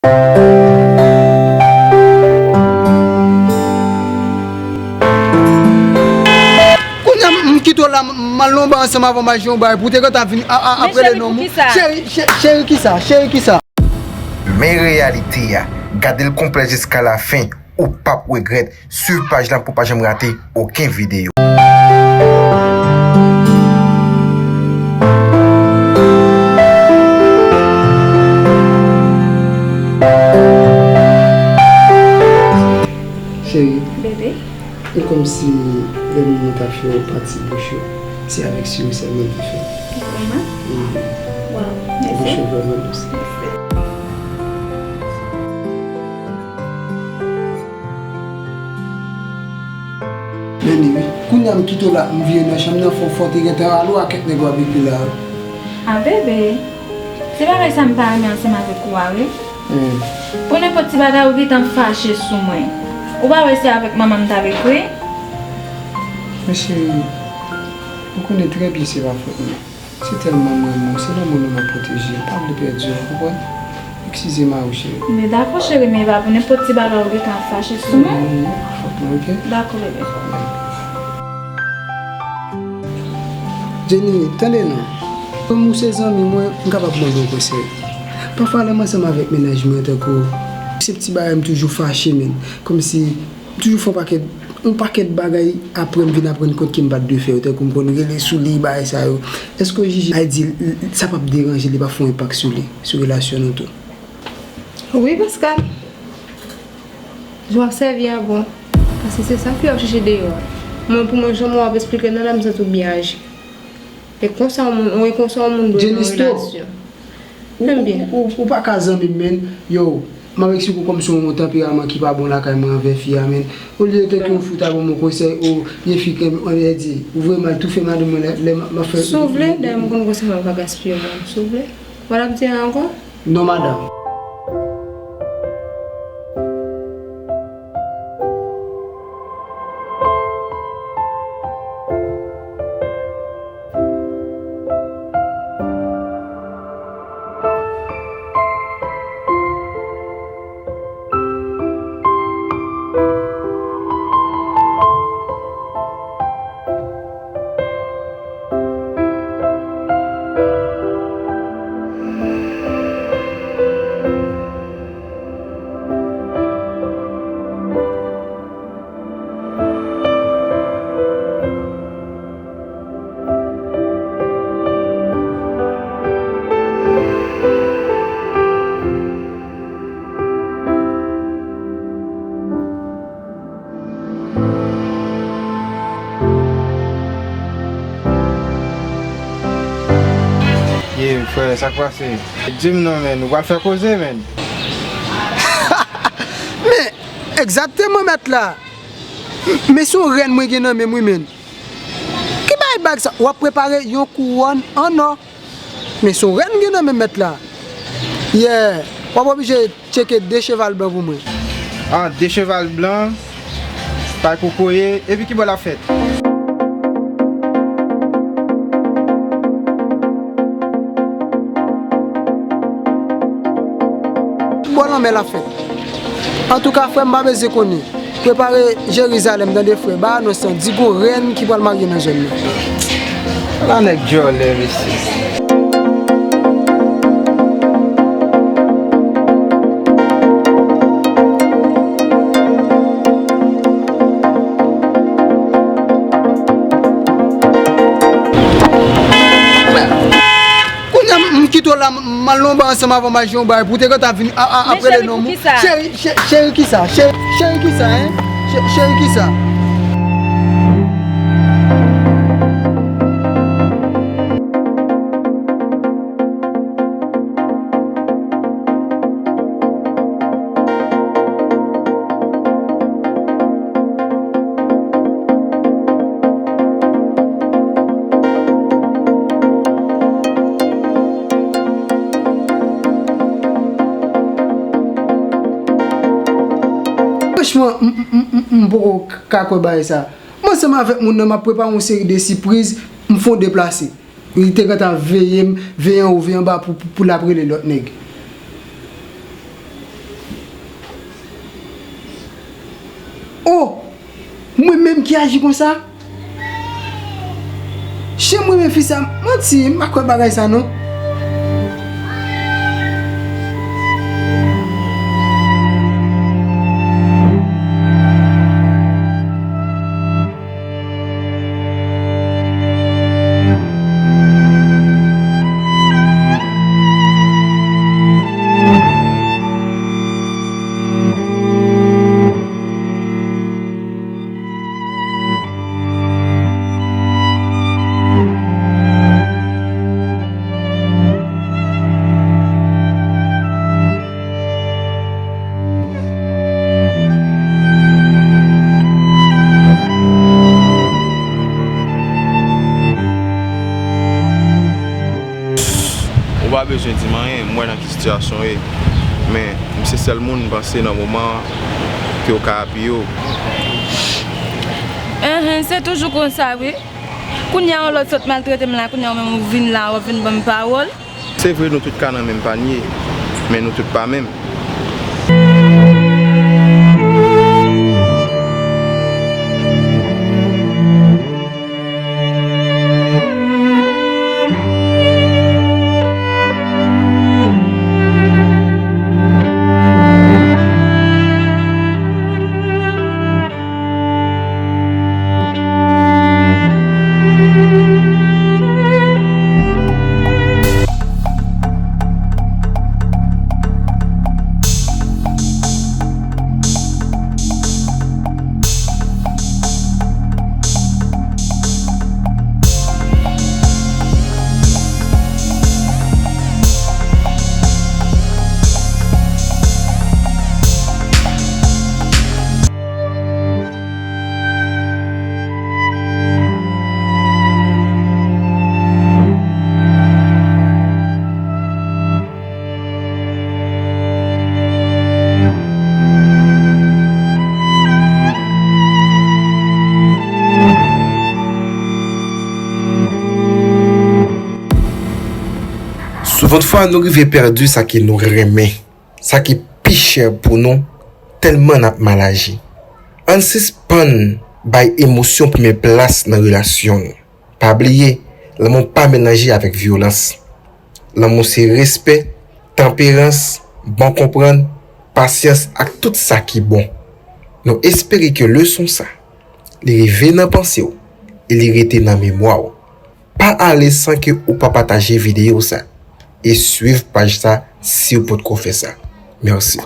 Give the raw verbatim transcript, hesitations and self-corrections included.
Kounye a m, m kite w la, m, m al nan yon ba ansanm avè w, m al jwe yon bagay, pou w te gentan vin a, a, ap rele non m. Cheri, cheri, kisa? Cheri, kisa? Cheri, kisa? Men reyalite a, gade l konplè jiska lafen, ou p ap regrèt. Swiv paj lan pou w pa janm rate okenn videyo. Cheri, bebe, e kòmsi lè moun nan ta fè w pati bouch ou, se avèk siri sèlman l te fè. Vrèman? Mhm. Waw, mèsi. Bouch ou vrèman dous. Mèsi. Men li wi. Kounye a m kite w la, m vire nan chanm nan, fò, fò w te gentan ale w a kèk nèg w ap ekri la. A bebe, se bagay sa m pa renmen ansanm avèk ou a wi. Hmm. Pou nenpòt ti bagay ou gentan fache sou mwen. Ou pa wè se avèk manman m t ap ekri? Men cheri, ou konnen trè byen se pa fòt mwen. Se tèlman m renmen w, se lanmou nou m ap pwoteje. M pa vle pèdi w, ou konprann? Eskize m a ou, cheri. M dakò, cheri, men e pa pou nenpòt ti bagay ou gentan ap fache sou mwen. Non, non, pa fòt mwen, oke? Dakò, bebe. Jenny, tande non. Kòm ou se zanmi mwen, m kapab mande w konsèy. Pafwa, lè m ansanm avèk mennaj mwen, tankou se ti bagay, m toujou fache, men. Kòmsi M toujou fè yon pakèt, yon pakèt bagay, apre m vin aprann kont ke m pa t dwe fè yo, tankou m konn rele sou li, bagay sa yo. Èske w jije, a di, sa p ap deranje li, pa fè yon enpak sou li, sou relasyon nou tou? Wi, Pascal. Jan w ap sèvi a bon. Paske se sa fi yo ap chèche deyò a. Mwen, pou mwen, jan w ap esplike nan la, m santi w byen aji. E konsa yon moun, e konsa yon moun dwe nan yon relasyon. Jenny, stop. Ou, ou, ou, ou pa ka zanmi m, men. Yo, m ap eksplike w kòmsi w yon tanperaman ki pa bon lakay mwen anvè fi a, men. Olye tankou yon fi ta ban m yon konsèy, ou, byen fi ke, anvè di, ou vrèman toufe madanm mwen lè, lè m, m ap fè. Si w vle, dayè m konn konsèy m ap ka gaspiye w, si w vle. W ap di ankò? Non, madanm. Ye, frè, sa k pase? Di m non, men, ou pral fè koze, men. Men, egzakteman, mèt la. Men se yon rèn mwen gen nan men m, wi, men. Ki bay bag sa? W ap prepare yon kouwòn an nò. Men se yon rèn gen nan men mèt la. Yeah. W ap oblije tcheke de cheval blan pou mwen. Ah, de cheval blan, pay kokoye, epi ki bò l ap fèt? Bò lanmè l ap fèt. Antouka, frè m, pa bezwen konnen. Prepare Jerizalèm, tande frè, bay anons lan, di gon rèn ki pral marye nan zòn nan. Ala nèg djòlè, mesye. Kounye a m, m kite w la, m, m al nan yon ba ansanm avè w, m al jwe yon bagay, pou w te gentan vin a, a, ap rele non m. Cheri, che-, cheri kisa? Che-, cheri kisa, en? Che-, cheri kisa? Franchman, m, m, m, m, m poko ka kwè bagay sa. Mwen ansanm avèk moun nan, m ap prepare yon seri de sipriz, m fè yon deplase. Li te gentan veye m, veye anwo, veye anba pou, pou, pou l ap rele lòt nèg. Oh! Mwen menm ki aji konsa? Jan m renmen fi sa, manti, m pa kwè bagay sa non. Ou pa bezwen di m anyen, m wè nan ki sitiyasyon w ye. Men, m se sèl moun m panse nan moman an ke w ka apiye w. Enhen, se toujou konsa wi. Kounye a yon lòt sot maltrete m la, kounye a ou menm ou vin la, w ap vin ban m pawòl. Se vre nou tout ka nan menm panye, men nou tout pa menm. Souvantfwa nou rive pèdi sa ke nou renmen, sa ki pi chè pou nou, tèlman n ap mal aji. Ann sispann bay emosyon premye plas nan relasyon nou. Pa bliye, lanmou pa melanje avèk vyolans. Lanmou se respè, tanperans, bon konprann, pasyans ak tout sa ki bon. Nou espere ke leson sa, li rive nan panse w e li rete nan memwa w. Pa ale san ke ou pa pataje videyo sa e swiv paj sa si w potko fè sa. Mèsi.